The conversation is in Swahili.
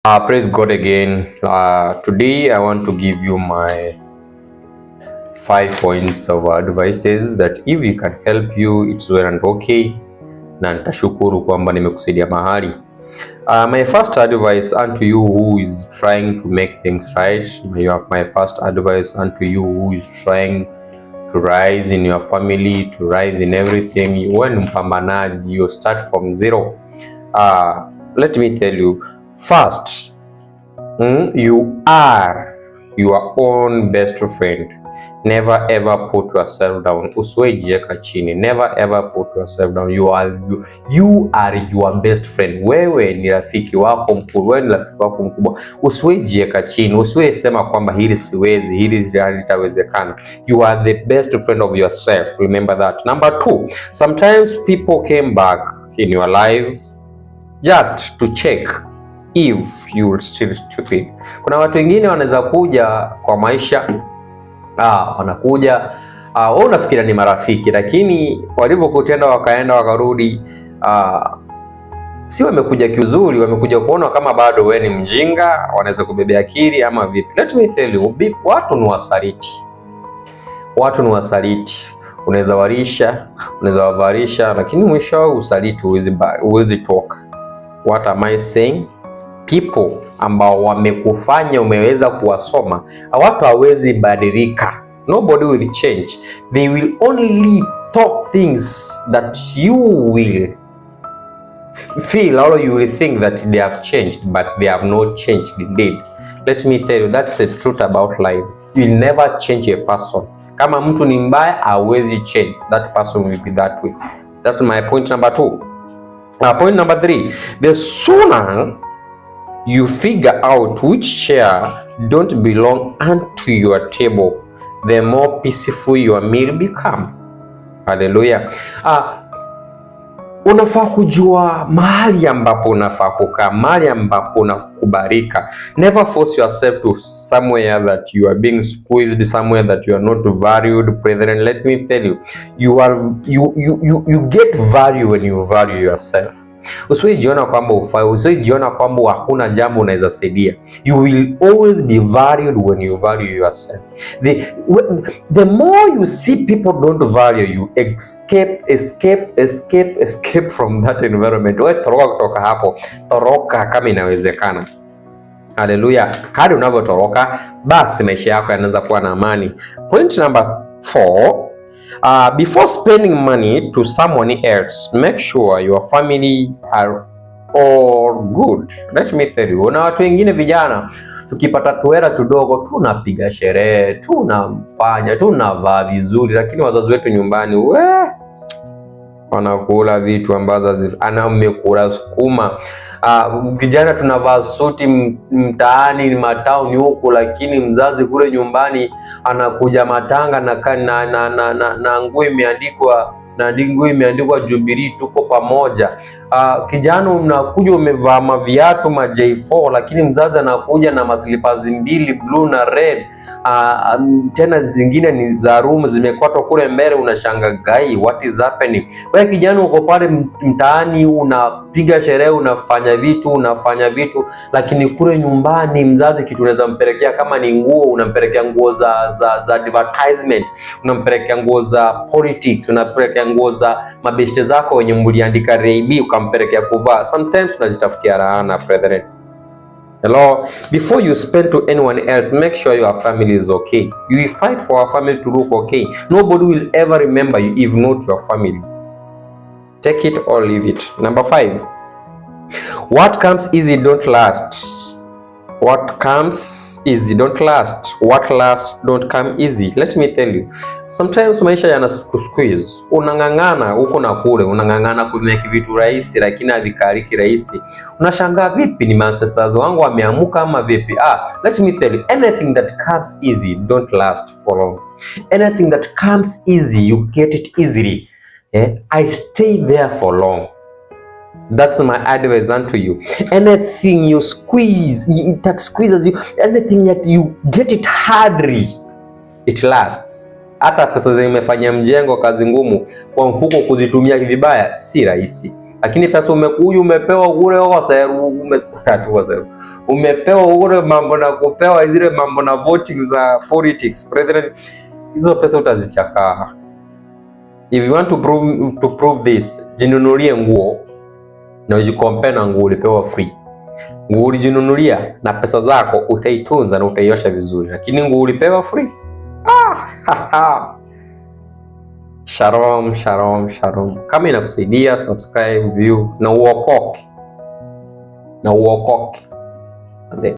Praise God again. Today I want to give you my 5 points of advices that if you can help you, it's well and okay, na nitashukuru kwamba nimekusaidia mahali. My first advice unto you who is trying to make things right, you have my first advice unto you who is trying to rise in your family, to rise in everything. Wewe ni mpambanaji, you start from zero. Let me tell you first, you are your own best friend. Never ever put yourself down. Usiwahi jiweka chini. Never ever put yourself down. You are your best friend. Wewe ni rafiki wako mkubwa. Wewe ni rafiki wako mkubwa. Usiwahi jiweka chini. Usiwahi sema kwamba hili siwezi, hili halitawezekana. You are the best friend of yourself. Remember that. Number two, sometimes people came back in your life just to check if you still stupid. Kuna watu wengine wanaweza kuja kwa maisha, wanakuja, wewe unafikiria ni marafiki, lakini walivyokutenda wakaenda wakarudi, si wamekuja kiuzuri, wamekuja kuona kama bado wewe ni mjinga, wanaweza kubebea akili ama vipi? Let me tell you, watu ni wasaliti, watu ni wasaliti. Unaweza walisha, unaweza wavalisha, lakini mwisho usaliti huwezi toka. What am I saying? People ambao wamekufanya umeweza kuwasoma, watu hawezi badilika. Nobody will change. They will only talk things that you will feel or you will think that they have changed, but they have not changed indeed. Let me tell you, that's the truth about life. You will never change a person. Kama mtu ni mbaya, hawezi change. That person will be that way. That's my point number two. Point number three, the sooner you figure out which chair don't belong unto your table, the more peaceful your meal become. Haleluya. Unafaa kujua mahali ambapo unafaa kukaa, mahali ambapo unakubalika. Never force yourself to somewhere that you are being squeezed, somewhere that you are not valued. Brethren, let me tell you, you get value when you value yourself. Usijiona kwamba ufai, usijiona kwamba hakuna jambo unaweza saidia. You will always be valued when you value yourself. The more you see people don't value you, escape, escape, escape, escape from that environment. Wewe toroka kutoka hapo, toroka kama inawezekana. Haleluya! Hadi unavyotoroka basi maisha yako yanaanza kuwa na amani. Point number four. Before spending money to someone else, make sure your family are all good. Let me tell you, na watu wengine vijana tukipata tuhela tudogo tunapiga sherehe, tunafanya, tunavaa vizuri, lakini wazazi wetu nyumbani we wanakula vitu ambazo ana mmekula sukuma. Kijana tunavaa suti mtaani matauni huku, lakini mzazi kule nyumbani anakuja matanga na nguo imeandikwa Jubilee, tuko pamoja. Kijana unakuja umevaa maviatu ma J4, lakini mzazi anakuja na maslippers mbili, blue na red. Tena zingine ni za room zimekatwa kule mbele, unashanga, "Guy, what is happening?" Wewe kijana uko pale mtaani unapiga sherehe, unafanya vitu, lakini kule nyumbani mzazi kitu unaweza mpelekea kama ni nguo, unampelekea nguo za advertisement, unampelekea nguo za politics, unampelekea nguo za mabeshte zako wenye mliandika RB ukampelekea kuvaa. Sometimes unajitafutia laana, brethren. Hello. Before you spend to anyone else, make sure your family is okay. You will fight for our family to look okay. Nobody will ever remember you if not your family. Take it or leave it. Number five. What comes easy don't last. What comes easy don't last. What lasts don't come easy. Let me tell you. Sometimes maisha yana squeeze. Unang'ang'ana huko na kule, unang'ang'ana kumake vitu rahisi lakini havikaliki rahisi. Unashangaa, vipi, ni ancestors wangu wameamuka ama vipi? Ah, let me tell you, anything that comes easy don't last for long. Anything that comes easy, you get it easily. Eh? I stay there for long. That's my advice unto you. Anything you squeeze, that squeezes you, anything that you get it hardly, it lasts. Hata pesa zimefanya mjengo kazi ngumu kwa mfuko kuzitumia vibaya si rahisi, lakini pesa umekuja umepewa kule. Umepewa ule mambo na kupewa zile mambo na voting za politics president, hizo pesa utazichakaa. If you want to prove this, jinunulie nguo na ujicompare na nguo ulipewa free. Nguo ulijinunulia na pesa zako utaitunza na utaiosha vizuri, lakini nguo ulipewa free, ah, Shalom, shalom, shalom. Kama inakusaidia, subscribe, view na uokoke, na uokoke. Asante.